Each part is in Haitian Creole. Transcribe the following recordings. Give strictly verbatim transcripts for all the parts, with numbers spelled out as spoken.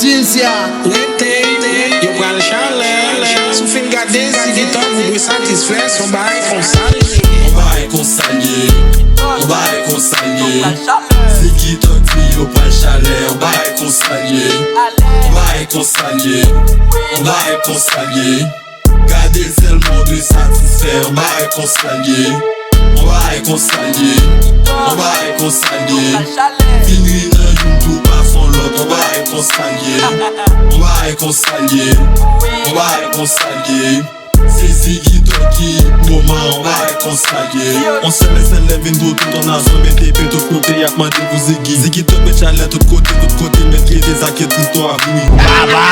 Isi a, rete, yo pral chalè. Si w fin gade Ziggy Thug, ou dwe satisfè, se yon bagay konsa l ye. Yon bagay konsa l ye. Yon bagay konsa l ye. Ziggy Thug di yo pral chalè. Yon bagay konsa l ye. Yon bagay konsa l ye. Yon bagay konsa l ye. Gade sèlman w dwe satisfè, yon bagay konsa l ye. Yon bagay konsa l ye. Yon bagay konsa l ye. Vin ri nan youn tou pa fon lòt, yon bagay konsa l ye. Yon bagay konsa l ye. Yon bagay konsa l ye. Se Ziggy Thug ki moman, yon bagay konsa l ye. On sèl e sèl lè vin pou tout on nazon mete pe tout kote, y ap mande pou Ziggy. Ziggy Thug met chalè tout kote, tout kote, met lide zake tout to ap bri. Baba!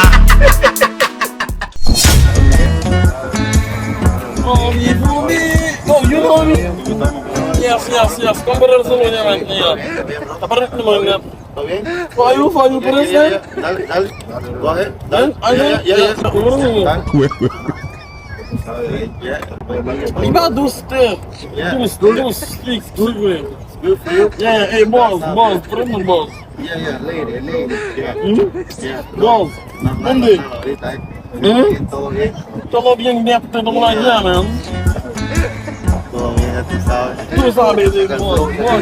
Oh, you know me? Oh, you know me? Yes, yes, yes. Come put us on your man here. Apparently, man. For you, for you, put us in. Dale, dale. Go ahead. Dale. Yeah, yeah, yeah, yeah. Li pa dous, te. Dous, dous, slik, slik, wi. Yeah, hey, boss, boss, put him on boss. Yeah, yeah, lady, lady. Yeah. Hmm? Yeah. Boss, tande. Hmm? Todo bien, bien, te tomo la llama. Tú sabes, boss, boss.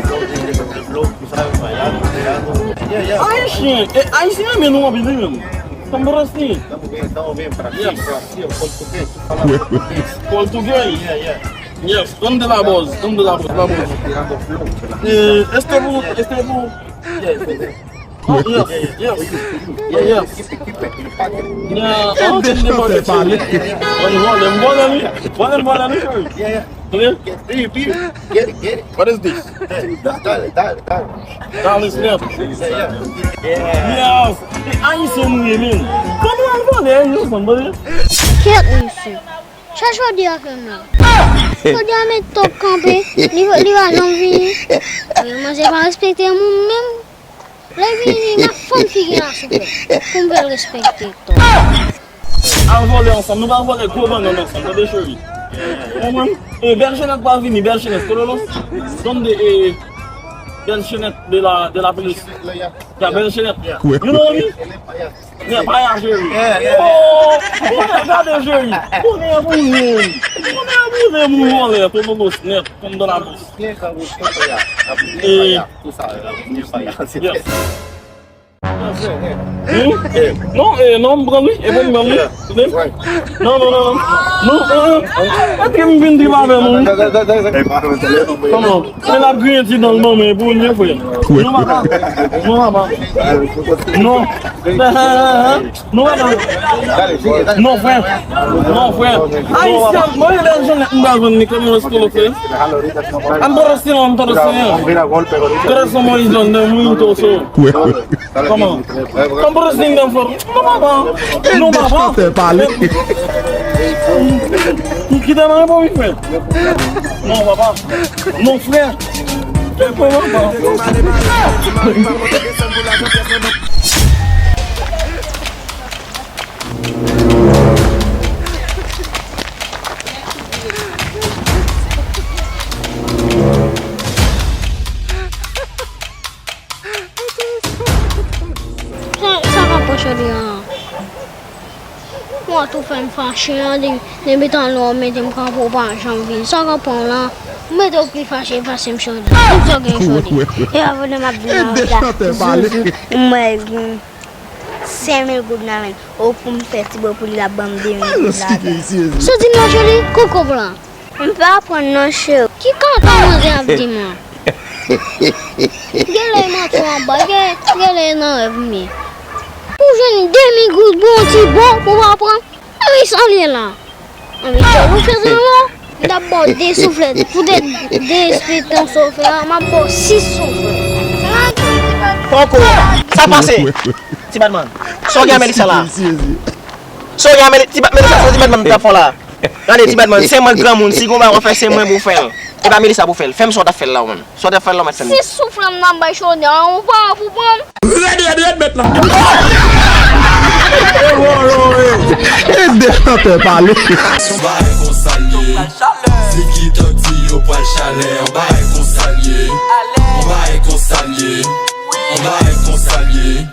Ayisyen, e, Ayisyen renmen nou anpil, wi, menm. Estamos así. Estamos bien, estamos bien. Brasil, Brasil, Portugués, tú hablas portugués. Portugués. Yeah, yeah. Yes, ¿dónde la voz? ¿Dónde la voz? La voz. Eh, este bu, este bu. Yes, yes, yes. Oh, yes, yes. Yeah, oh, tande pale. Vòlè, m vòlè, wi. Vòlè, m vòlè, wi. Yeah, yeah. Get, get, get, get, get it. What is this? Dale, dale, dale. Dale, snap. Yeah, yeah. Yes. E Ayisyen nou ye, men. Kòman w al vòlè, yo, sanble? Kèt, mesye. Sa Jodi a fè m la. Jodi a met tòp kanpe. Li, li pa janm vini. Manzè pa respekte moun menm. Lè vini, m ap fann figi l a souflèt pou m fè l respekte tò. Al vòlè ansanm, nou pral vòlè gwo bannann ansanm, tande cheri. Ou konprann? E, bèl chenèt pral vini, bèl chenèt, kololos. Donde, e, bèl chenèt de la, de la plis. Ya, bèl chenèt. You know me? Ya, paya cheri. Oh, konnen gade cheri. Konnen boule. Konnen boule, moun vòlè, kololos nèt, konn dan la bous. E, Yes. Hmm? Non, e, non, m pran li. E bon, m pran li. Non, non, non, non. Non, e, e. Èske m vin trip avè nou? Kòman? Men l ap griyen ti dan l ban mwen pou l, frè. Non, papa. Non, papa. Non. Non, papa. Non, frè. Non, frè. Ayisyen, mwen, lè jèn, m pa jwenn li, kòman èske w fè? An pòtosilon, an pòtosilon. Corazón muy grande, muy toso. Kòman? Kòman pòtosilon nan fò? Non, papa. Non, papa. Kite mwen pou wi, frè. Non, papa. Non, frè. Kite mwen, papa. Sa, sa k ap pran chòdi an? Mwen tou fè m fache an, de, depi tan lè w mete m kanpe w pa janm vini. Sa k ap pran w la? M mete w pi fache pase m chòdi. Tout sa gen chòdi. E avan de m ap vin an reta. Zuzu, m wè gen senk mil goud nan men l. O, pou m fè ti bò pou li, l ap ban m de mil goud ladan. Sa w di m nan cheri? Koko blan. M pa konprann non, cheri. Ki kaka manzè ap di m lan? Genlè e manti w ap bay, gen, genlè e nan rèv m ye. Ou jwenn de mil goud pou yon ti bò pou w pa pran? Anben, sa l ye la? Anben, ou fè sa la? M t ap ba w de souflèt. Pou de, de espri tan sa w fè a, m ap ba w sis souflèt. Poko, sa pase? Ti Batman, sa w gen a Melissa la? Sa w gen a Meli-, ti Bat-, Melissa, sa Ti Batman t ap fè w la? Gade, Ti Batman, se mwen granmoun, si gon bagay w ap fè, se mwen pou w fè l. E pa Melissa pou w fè l. Fè m sa w t ap fè l la, ou menm. Sa w t ap fè l la, w mèt fè m. Si souflè m nan bay chòdi a, ou pa pou pran m. Rèd, rèd, rèd, mèt la. E de chantè pale. Bagay konsa l ye. Ziggy Thug di yo pral chalè. Bagay konsa l ye. Bagay konsa l ye. Bagay konsa l ye.